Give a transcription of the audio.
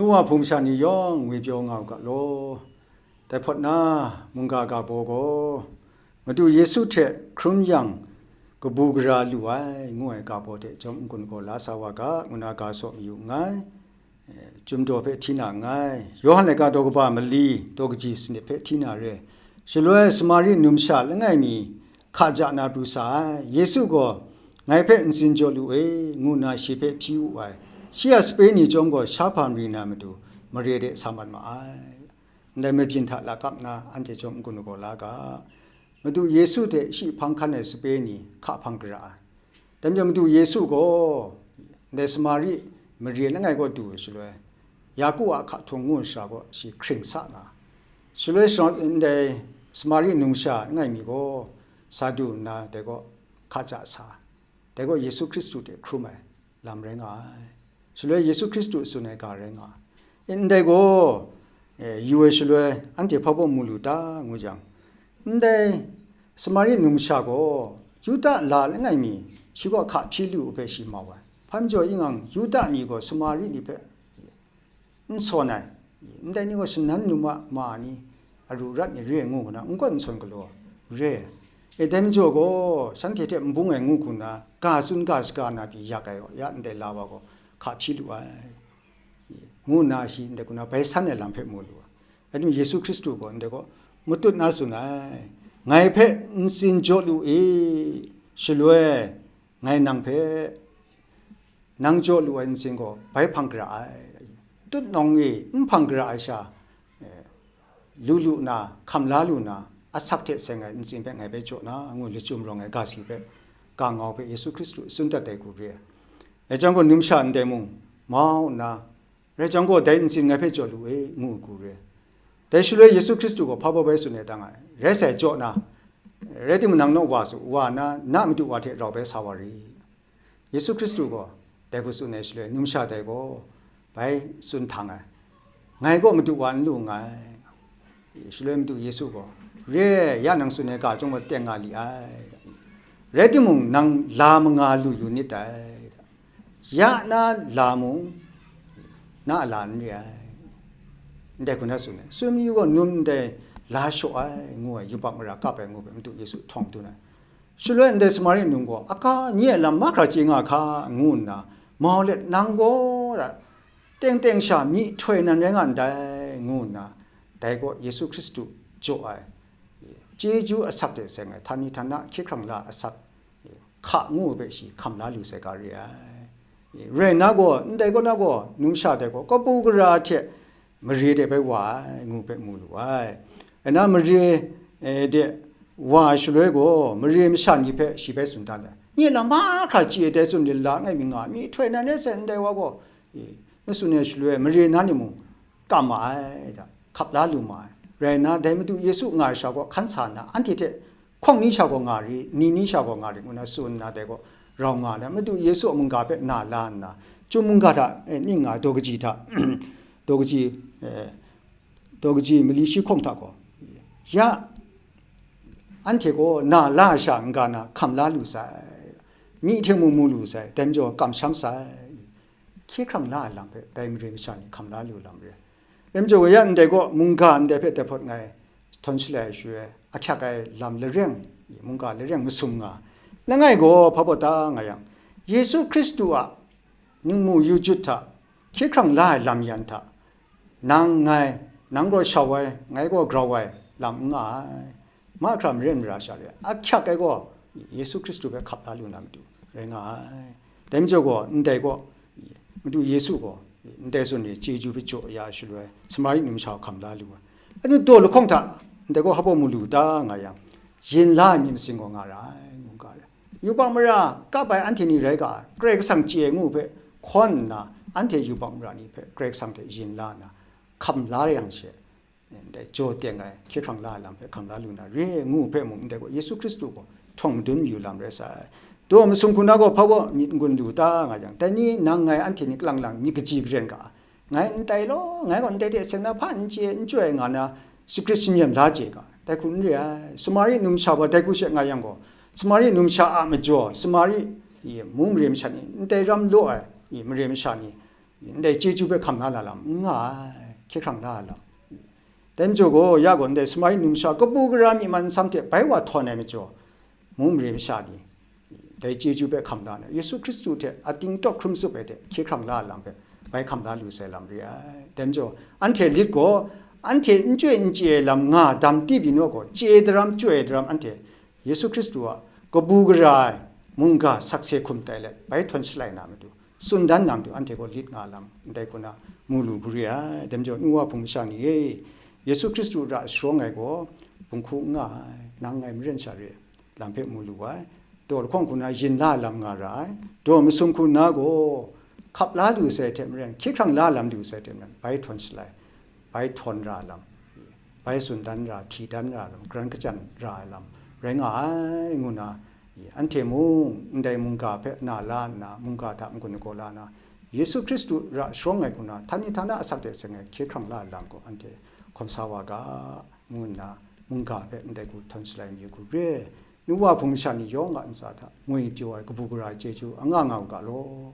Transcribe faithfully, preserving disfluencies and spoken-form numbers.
Ngu a hpung sha ni yawng ngwi pyaw nga u ga law. Dai hpawt na, mungga ga baw gaw, Madu Yesu hte hkrum yang kabu gara lu ai, ngu ai ga baw hte chyawm n-gun gaw la sa wa ga, ngu na ga saw mayu nngai. E, Chyum daw hpe hti na nngai. Yawhan laika daw kaba mali, daw kaji sanit hpe hti na re. Shaloi Samari numsha langai mi hka ja na pru sa ai. Yesu gaw, "Ngai hpe ntsin jaw lu e," ngu nna shi hpe hpyi wu ai. Shi a sape ni chyawm gaw sha hpa mari na matu, mare de sa mat ma ai. Ndai mabyin hta lakap nna anhte chyawm n-gun gaw la ga. Madu Yesu hte shi hpang hkan ai sape ni hka hpang gara ai. Dai majaw Madu Yesu gaw ndai Samari mare langai kaw du shaloi, Yaku a hka htung ngu shara gaw shi hkring sa nga. Shaloi sha-, ndai Samari numsha langai mi gaw sa du nna, dai gaw hka ja sa, dai gaw Yesu Hkristu hte hkrum ai lam rai nga ai. Shaloi Yesu Hkristu tsun ai ga rai nga ai. E, ndai gaw, e, yu ai shaloi anhte hpa baw mu lu ta, ngu jang, ndai Samari numsha gaw Yuda la langai mi shi kaw hka hpyi lu u hpe shi mau ai. Hpa majaw, ingang Yuda ni gaw Samari ni hpe n sawn ai, ndai ni gaw shanan num a ma ni, aru rat ni re ai ngu nna, n gawn n sawn galaw re ai. E, dai majaw gaw, shanhte hte n bung ai ngu hku nna, ga tsun ga shaga na pyi yak ai, ya ndai la wa gaw hka hpyi lu ai, ngu nna shi ndai hku nna bai san ai lam hpe mu lu ai. Rai timung, Yesu Hkristu gaw ndai gaw matut na tsun ai, "Ngai hpe ntsin jaw lu e, shaloi ngai nang hpe nang jaw lu ai ntsin gaw bai hpang gara ai. Tutnawng e n hpang gara ai sha, e, lu lu na, hkam la lu na, asak hte seng ai ntsin hpe ngai bai jaw na," ngu lachyum rawng ai ga si hpe, ga ngau hpe Yesu Hkristu tsun dat ai hku re ai. Rai jang gaw, numsha ndai mung mau nna, rai jang gaw, "Dai ntsin ngai hpe jaw lu e," ngu ai hku re ai. Dai shaloi Yesu Hkristu gaw hpa baw bai tsun ai da nga ai, "Rai sai, jaw na, rai timung, nang naw wa su, wa nna, na madu wa hte rau bai sa wa ri." Yesu Hkristu gaw dai hku tsun ai shaloi, numsha dai gaw bai tsun htang ai, "Ngai gaw madu wa n lu nngai." Shaloi Madu Yesu gaw, "Re ai, ya nang tsun ai ga chyawm gaw teng nga li ai. Rai timung, nang la manga lu yu nit dai. Ya na la mung, na a la n re ai." Ndai hku na tsun ai. Tsun mayu gaw, num ndai la shaw ai, ngu ai, yubak mara kap ai ngu hpe Madu Yesu htawng dun ai. Shaloi ndai Samari num gaw, "Aka, nye a lam mahkra chye nga hka," ngu nna, "Mau let, nang gaw teng teng sha myihtoi nan rai nga ndai," ngu nna, dai gaw Yesu Hkristu jaw ai chyeju asak hte seng ai, htani htana hkye hkrang la asak, hka ngu ai hpe shi hkam la lu sai ga re ai. Rai nna gaw, ndai kaw na gaw, numsha dai gaw kabu gara hte mare de bai wa ai, ngu hpe mu lu ai. Rai nna mare, e, de wa ai shaloi gaw, mare masha ni hpe shi bai tsun dan ai, "Nye lam mahkra chye ai dai tsun de la langai mi nga, myihtoi nan rai sai ndai wa gaw," e, ngu tsun ai shaloi, mare na ni mung kam ma ai da, hkap la lu ma ai. Rai nna, dai Madu Yesu nga ai sha gaw hkan sa nna, anhte hte hkawng ni sha gaw nga ri, ni ni sha gaw nga ri, ngu na tsun nna, dai gaw rau nga nna, Madu Yesu a mungga hpe na la nna, Chyum mungga hta, e, ning nga ai daw kaji hta, daw kaji, e, daw kaji mali shi hkawng hta gaw, ya, anhte gaw na la ai sha n-ga na hkam la lu sai, myi hte mung mu lu sai, dai majaw kamsham sai, hkye hkrang la ai lam hpe dai mare masha ni hkam la lu lam re ai. Rai majaw, ya ndai gaw, mungga ndai hpe dai hpawt ngai htawn shalai ai shaloi, ahkyak ai lam lareng, mungga lareng masum nga. Langai gaw hpa baw ta nga yang, Yesu Hkristu a ningmu yu jut hta, hkye hkrang la ai lam yan hta, nang ngai, nang gaw shau ai, ngai gaw grau ai lam n nga ai. Mahkra maren mara sha re ai. Ahkyak ai gaw Yesu Hkristu hpe hkap la lu na matu rai nga ai. Dai majaw gaw, ndai gaw, Madu Yesu gaw ndai zawn e chyeju hpe jaw ya ai shaloi, Samari numsha hkam la lu ai. Anhte daw lahkawng hta ndai gaw hpa baw mu lu ta nga yang, yin la ai myit masin gaw nga ra ai, ngu ga ai. Yubak mara kap ai anhte ni rai ga, Karai Kasang chye ai ngu hpe hkawn nna, anhte yubak mara ni hpe Karai Kasang hte yin la nna, hkam la yang she, ndai jaw teng ai, hkye hkrang la ai lam hpe hkam la lu na re ai ngu hpe mung, ndai gaw Yesu Hkristu gaw htawng madun mayu lam rai sai. Daw masum hku na gaw hpa gaw myit n-gun lu ta nga yang, dai ni nang ngai anhte ni kalang lang myit kaji karen ga ai. Ngai n tai law, ngai gaw ndai hte seng na hpa n chye, n chyoi nga na, shagrit shanyen la chye ga, dai hku n re ai. Samari numsha gaw dai hku she nga yang gaw, Samari numsha a majaw, Samari, i, mung mare masha ni, ndai ram law ai, i, mare masha ni, ndai chyeju hpe hkam la la lam n nga ai, hkye hkrang la ai lam. Dai majaw gaw, ya gaw ndai sumai numsha kabu gara myi man nsam hte bai wa htawn ai majaw, mung mare masha ni dai chyeju hpe hkam la na, Yesu Hkristu hte ating tawk hkrum tsup ai hte hkye hkrang la ai lam hpe bai hkam la lu sai lam re ai. Dai majaw, anhte lit gaw, anhte n chye n chye ai lam nga dam ti byin wa gaw, chye daram, chyoi daram anhte Yesu Hkristu a kabu gara ai mungga sakse hkum tai let bai htawn shalai na matu, tsun dan na matu, anhte gaw lit nga lam, ndai hku na mu lu hku re ai. Dai majaw, nu wa hpung masha ni e, Yesu Hkristu ra sharawng ai gaw, bunghku n nga ai, nang ngai maren sha re ai lam hpe mu lu ai. Daw lahkawng hku na yin la ai lam nga ra ai. Daw masum hku na gaw, hkap la du sai hte maren, hkye hkrang la lam du sai hte maren, bai htawn shalai, bai htawn ra ai lam, bai tsun dan ra, hti dan ra ai lam, garan kachyan ra ai lam rai nga ai, ngu na, anhte mung ndai mungga hpe na la nna, mungga hta n-gun n-gaw la nna, Yesu Hkristu ra sharawng ai hku na, htani htana asak hte seng ai hkye hkrang la ai lam gaw, anhte hkawm sa wa ga, ngu nna, mungga hpe ndai hku htawn shalai mi hku re. Nu wa hpung masha ni yawng a ntsa hta ngwi pyaw ai kabu gara ai chyeju anga nga u ga law.